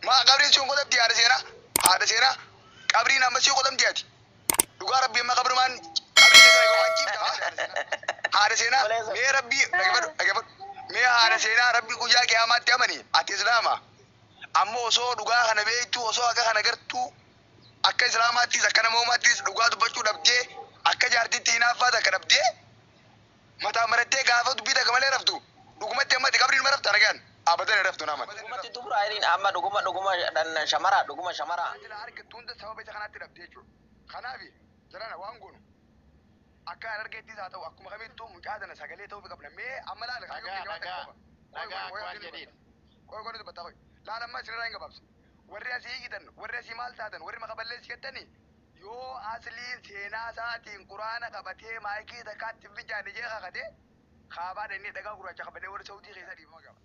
Maa qabriin siin qotamti haadha seenaa? Haadha seenaa qabriin amma sii qotamti ati. Dhugaa rabbii amma qabrumaan qabrii keessa yookaan ciifta haadha seenaa. Haadha seenaa mee rabbii dhaggeeffadhu dhaggeeffadhu. Mee haadha seenaa rabbii guyyaa qiyaamaatti amani ati islaama. Amma osoo dhugaa kana beektuu osoo akka kana gartuu akka islaamaattis akka namoomaattis dhugaa dubbachuu dhabdee akka jaartitti hinaaffaa takka dhabdee mataa marattee gaafa dubbii takka malee raftu dhugumatti amma ati qabriin ma rafta nagaan abadan hin raftu naman. Dhugumatti dubra Irene amma dhuguma dhuguma dhan shamara dhuguma shamara. Tajaajila argattu hunda sababa isa kanaatti dhabde jechuudha. Kanaaf jarana waan goonu akka harargeettis haa ta'u akkuma kamittuu mucaa tana sagalee ta'uufi qabna. Mee amma laala kaayyoo Dhagaa keenya waan takka dhagaa qofa. Qoy dhagaa qoy qoy akka waan abdiin jedhiin. dubbata. Qoy qoy dubbata qoy. Laala amma isinirraa hin gabaabsa. Warri asii hiikitan warri asii maal taatan warri maqa balleessi jettani yoo asliin seenaa isaatiin quraana qabatee maayikii takkaatti hin fincaane jee kakate kaabaadha inni dhagaa gurraacha qabadhee warri Saudii keessaa dhiifama qaba.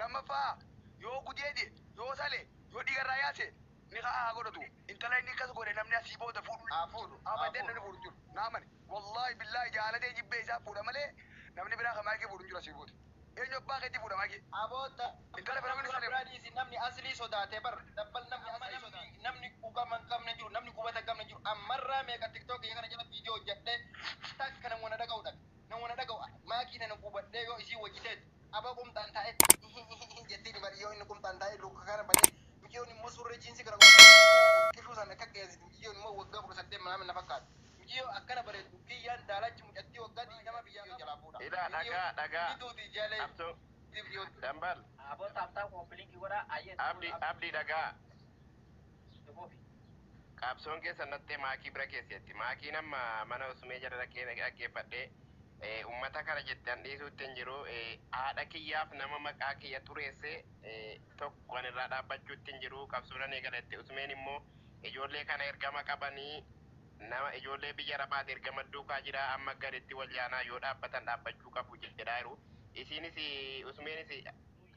Lammaffaa yoo gudeede yoo sale yoo dhiigarraa yaase ni ka'a haa godhatu. Intala inni akkas godhe namni asii booda fuudhu Haa fuudhu haa abadan namni fuudhu. fuudhu hin jiru. Naa amani. Wallaahi billaahi jaalatee jibbee isaa fuudha malee namni biraa kan maayikii fuudhu hin jiru asii booda. Eenyu abbaa keetii fuudha maayikii? Aboo Intala dabbal firawni namni sale biraa dhiisi namni aslii sodaate bar dabbal namni aslii sodaate namni quuqama hin qabne jiru namni qubata hin qabne jiru ammarraa meeqa tiktok kana jala viidiyoo hojjedhee takka nama na dhaga'u dhabe nama na dhaga'u maakii tana qubadhee yoo isii wajji teetu aba qumxaan taa'e jettiin bari yoo inni qumxaan taa'e luka kana banee miciyyoon immoo surree jiinsii kana qishuu sana akka qeensiti miciyyoon immoo waggaa 18 manaa na fakkaata miciyyoo akkana bareeddu kiyyaan daalachi mucattii waggaa 20 biyyaa jalaa fuudha Ilaa miciyyoo dhagaa dhagaa ni duuti jalee qabsoo dambal Aboo taaptaa kooppilinki godha ayyee itti abdi godha abdi abdi dhagaa itti fufi. qabsoon keessa nattee maakii bira keessetti maakiin amma mana usmee jala dhaqee dhaggeeffadhee ummata kana jette an dhiisuutti hin jiru haadha kiyyaaf nama maqaa kiyya xureesse tokko an irraa dhaabbachuutti hin jiru qabsoon an eegalette usmeen immoo ijoollee kana ergama qabanii nama ijoollee biyya arabaati ergama duukaa jira amma gaditti wal yaanaa yoo dhaabbatan dhaabbachuu qabu jedhaa jiru isiinis usmeenis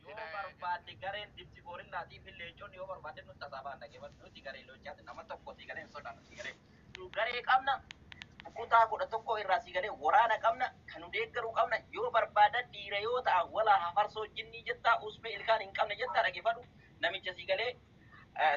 Yoo barbaadde gareen dibsi gorillaatii fi leenconni yoo barbaadde nutti tasaa ba'an dhaggeeffadhu nuti garee leencaati nama tokko sii galee hin sodaannu sii galee nu garee qabna kutaa 11 irraa sii galee waraana qabna kan nu deeggaru qabna yoo barbaadan dhiira yoo ta'a walaa hafarsoo jinnii jettaa usmee ilkaan hin qabne jettaa dhaggeeffadhu namicha sii galee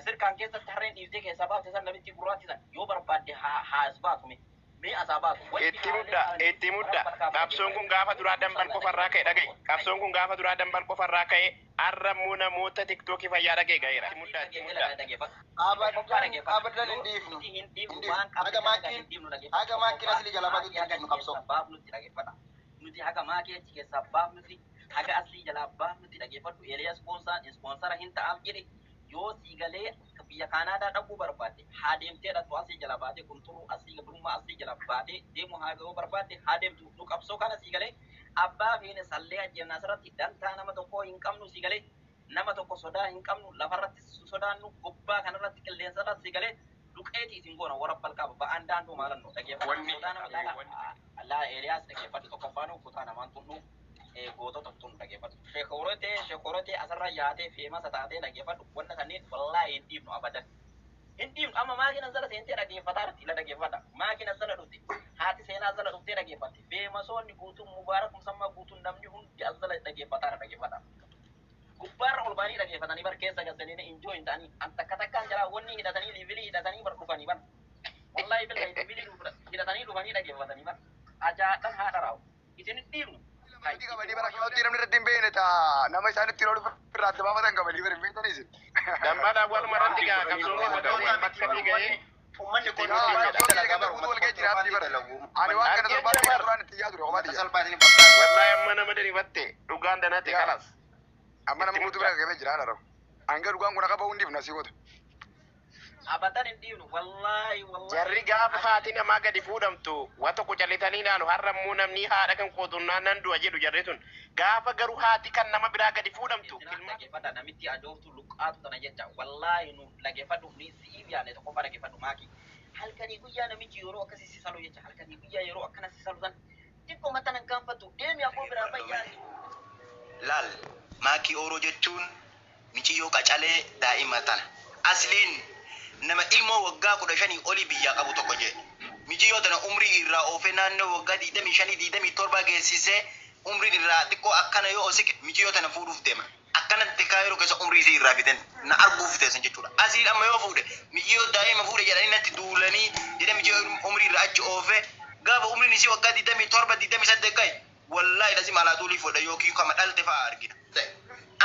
sirkaan keessatti harreen dhiiftee keessaa baafte san namitti gurraatti san yoo barbaadde haa haa as baatu mee mee asaa baatu wanti Itti haalee mudda, haalee itti mudda. warra bakkaa Qabsoon kun gaafa duraa dambal qofarraa ka'e dhaga'i. Qabsoon kun gaafa duraa dambal qofarraa ka'e har'a immoo namoota tiktookii fayyaa dhaga'e ga'eera. Itti mudda, itti mudda. Abadan abadan hin dhiifnu hin dhiifnu haga maakiin haga maakiin aslii jalaa baatutti hin dhiifnu qabsoo. Nuti haga maakii achi keessaa baafnuti haga aslii jalaa baafnuti dhageeffadhu Eeliyaas Boonsaan ispoonsara hin ta'aaf jedhe yoo sii galee biyya Kaanaadaa dhaquu barbaadde haa deemtee dhaqxu asii jalaa baatee qunxuruu asii gabrummaa asii jalaa baatee deemu haa yoo barbaadde haa deemtu nu qabsoo kana sii galee abbaa feene sallee ajjeefna asirratti dantaa nama tokkoo hin qabnu sii galee nama tokko sodaa hin qabnu lafarratti sodaannu gubbaa kanarratti qilleensarratti sii galee duqeeti isin goona warra balqaaba ba'aan daanduu maalannu dhageeffadhu Wanni sodaa nama caalaa laa Eeliyaas dhageeffadhu tokkoffaanu kutaa namaan tunnu gootota tunnu dhageeffadhu sheekorotee sheekorotee asirra yaatee feemasa taatee dhageeffadhu wanna kanneen wallaahi hin dhiifnu abadan hin dhiifnu amma maakina zala seentee dhageeffataa jirti ila dhageeffadha maakina zala dhufte haati seenaa zala dhuftee dhageeffatte feemasoonni guutuun mubaarak musammaa guutuun namni hundi as zala dhageeffataa dhageeffadha gubbaarra ol ba'anii dhageeffatanii bar keessa galchanii injoo hin ta'anii an takka takkaan jalaa wanni hidhatanii liivilii hidhatanii bar dhufanii bar wallahi billahi liivilii hidhatanii dhufanii dhageeffatanii bar ajaa'an haadha raawu isin hin dhiifnu. Namni qabanii bara akkaawwantii namni irratti hin beekne ta'a nama isaan ittiin ol irraa adda baafatan qabanii bara hin beektanis. Dambal awwaluma irratti gaa qabsoon keessa ta'e bakka ni ga'ee Ummanni itti kun muddi Yaa jedha. qabsoo kiyya ganda guutuu wal ga'ee jira abdii bara. Ani waan kana Argee torbaan jira meeqa bar. duraan itti yaa ture kophaa Uummata tiyya. salphaa isin fakkaatu. Wallahi amma nama dirifatte dhugaan danate Yaa kalas. amma Itti nama guutuu mudda. bira gabee jira haadha rawu. Hanga dhugaan kun akka bahu hin dhiifnu asii goota. Abadan hin dhiifnu wallaahi wallaahi. Jarri gaafa haati namaa gadi fuudhamtu wa tokko callitanii ilaalu har'a immoo namni haadha kan kootunnaa nan du'a jedhu jarri sun gaafa garuu haati kan nama biraa gadi fuudhamtu Isinaan ilma dhageeffadha namitti ajooftu luqqaatu tana jecha wallaahi nu dhageeffadhu ni si'iif yaadne tokkoffaa dhageeffadhu maaki halkanii guyyaa namichi yeroo akkasii si salu jecha halkanii guyyaa yeroo akkana si salu san xiqqoo mata nan gaanfattu deemi abboo biraa Dhaggeeffadhu bayyaa mee. Laal maakii ooroo jechuun miciyyoo qacalee daa'ima tana. Asliin nama ilmoo waggaa 15 olii biyyaa qabu tokko jee. Miciyyoo tana umrii irraa oofee naannoo waggaa 25 27 geessisee umriin irraa xiqqoo akkana yoo osiqe miciyyoo tana fuudhuuf deema. Akkanatti kaayiroo keessa umrii isii irraa fiten na arguuf teessan jechuudha. Asii amma yoo fuudhe miyyoo daa'ima fuudhe jedhanii natti duulanii jedhee miyyoo umrii irraa achi oofe gaafa umriin isii waggaa 27 28 gahe wallaahi lazim alaa tuulii fuudha yookiin kama dhalte fa'aa argina.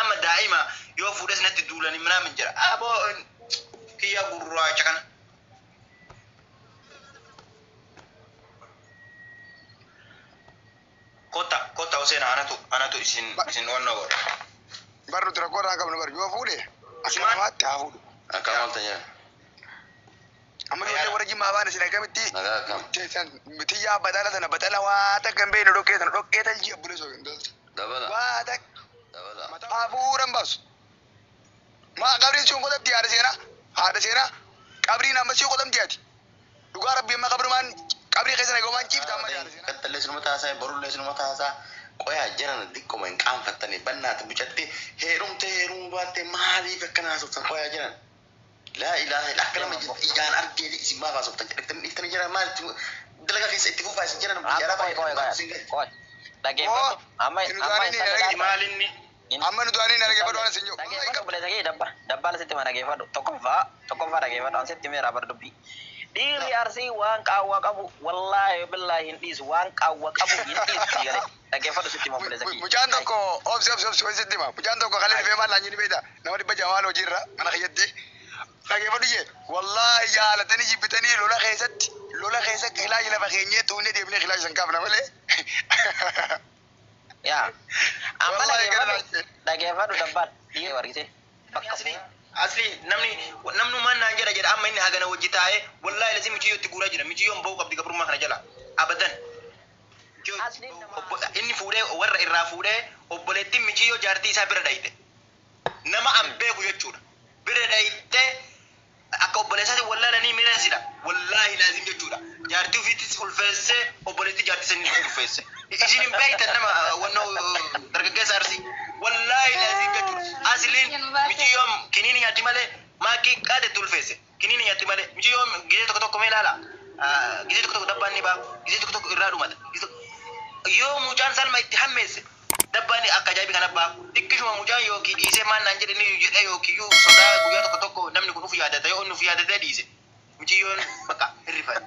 Amma daa'ima yoo fuudhes natti duulanii minaamin jira. Aboo kiyya gurraacha kana. Kota kota Hussein anatu isin wannan godha. Bar nuti rakkoo irraa hin qabnu bar yoo fuudhe akka Usmaan. namaatti haa fuudhu. Akkam ooltan jira. Amma ijoollee warra jimmaa baan isin akkamitti Nagaa akkam. tiyyaa batala sana batala waa takka hin beekne dhoqqee sana dhoqqee talji abbulee soo hin dalta. Dabala. Waa takka Dabala. hafuura hin baasu. Maa qabriin siin qotamti haadha seenaa haadha seenaa qabriin amma sii qotamti ati. Dhugaa rabbii amma qabrumaan qabrii keessa nagoomaan ciifta amma haadha seenaa. Kattallee sinuma taasaa borullee sinuma taasaa qoyaa jiran diqqoma hin qaanfattanii bannaati mucatti heerumte heerumuu baatte maaliif akkana haasoftan qoyaa jiran. Laa ilaaha illa akka nama ijaan argee isin maaf haasoftan jedhattanii dhiiftanii jiran maalitti dalagaa keessa itti fufaa isin jiran Amma biyya qoy qoy arabaa qoy isin gahe. qoy. Dhaggeeffadhu. Amma amma intalli Maalinni Amma nuti ani dhaggeeffadhu waan isin jiru. Dhaggeeffadhu obboleessa kee dabba dabbaala sitti ma dhaggeeffadhu tokkoffaa tokkoffaa dhaggeeffadhu an sitti meera bar dubbii. Dhiirri Arsii waan qaawwa qabu wallaahi billaahi hin dhiisu waan qaawwa qabu hin dhiisu sii galee dhaggeeffadhu sitti ma obboleessa kee. Mucaan tokko obsi obsi obsi obsi sitti hima. Mucaan tokko kalee dhufee maal laanyi ni beekta. Nama 600 maal hojiirra mana kiyyatti. Dhaggeeffadhu jee wallaahi jaalatanii jibbitanii lola keessatti lola keessa kilaashi lafa keenyee tuunee deemnee kilaashi san kaafna malee. Yaa amma Wallaahi gara dhaggeeffadhu dhaggeeffadhu dabbaan dhiirri argite bakka asli asli namni namnumaan naan jedha jedha amma inni hagana wajji taa'ee wallaahi lazim michiyyoo itti guuraa jira michiyyoon ba'uu qabdi gabrummaa kana jala abadan. Asliin nama- Inni fuudhee warra irraa fuudhee obboleettiin michiyyoo jaartii isaa bira dhayite. Nama an beeku jechuudha. Bira dhayite akka obboleessaatti wallaalanii mireessidha. Wallaahi laazim jechuudha. Jaartii ofiittis ulfeessee obboleettii jaartii sanii ulfeesse. Isin hin beektan nama wannoo dargaggeessa Arsii. Wallaahi laazim jechuudha. Asliin michiyyoon kiniini nyaatti malee maakii qaadetti ulfeesse. Kiniini nyaatti malee michiyyoon gizee tokko tokko mee ilaala. Gizee tokko tokko dabbaan ni ba'a. Gizee tokko tokko irraa dhumata. Gizee tokko yoo mucaan salma itti hammeesse dabbaan akka ajaa'ibi kana ba'a. Xiqqishuma mucaan yookiin dhiisee maal naan jedhe ni jedhe yookiin iyyuu sodaa guyyaa tokko tokko namni kun uf yaadata yoo inni uf yaadatee dhiise. Mucayyoon bakka hirrifate.